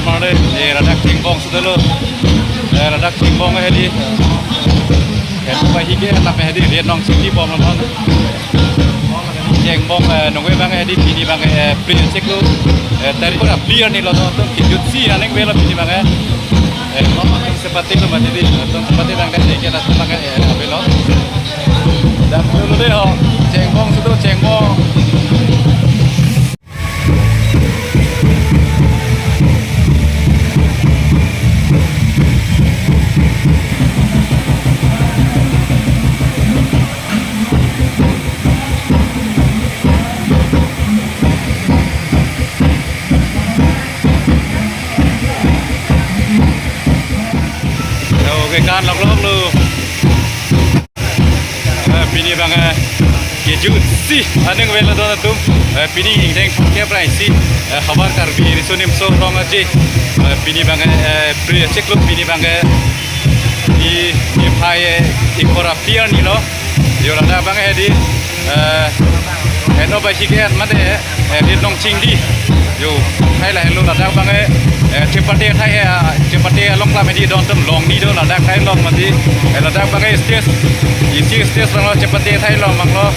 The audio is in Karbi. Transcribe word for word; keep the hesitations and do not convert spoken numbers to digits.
Mare, eh, ladak chengbong sudah lo. Eh, ladak chengbong eh di. Eh, apa hige, tapi eh di, dia nong sini bom nonton. Chengbong, eh, nunggu bang eh di, pini bang eh, pre-check lo. Eh, tempo na clear ni lo nonton, kijut si aning velo pini bang eh. Eh, nong sepati lo mati di, nonton sepati bang eh, dia kita bang eh, eh, velo. Dan dulu deh ho, chengbong sudah chengbong. Oke kan, lok lok lo. Eh, pini bang eh, kijut si aning velo don atum. Eh, pini ingdeng keprai si, eh, Havar Karbi Riso Nimso Rong Aje. Eh, pini bang eh, eh, pre-check lo pini bang eh, i, i phai eh, i korap tiar ni lo. Yo ladak bang eh di, eh, eh, no bai si ke mate, eh, di nong chingdi. Yo, hai la helo ladak bang eh, eh, chepate thai eh, ah, chepate along klam eh di don atum long ni do ladak thai long mati. Eh, ladak bang eh stage, isi stage long lo chepate thai long bang lo.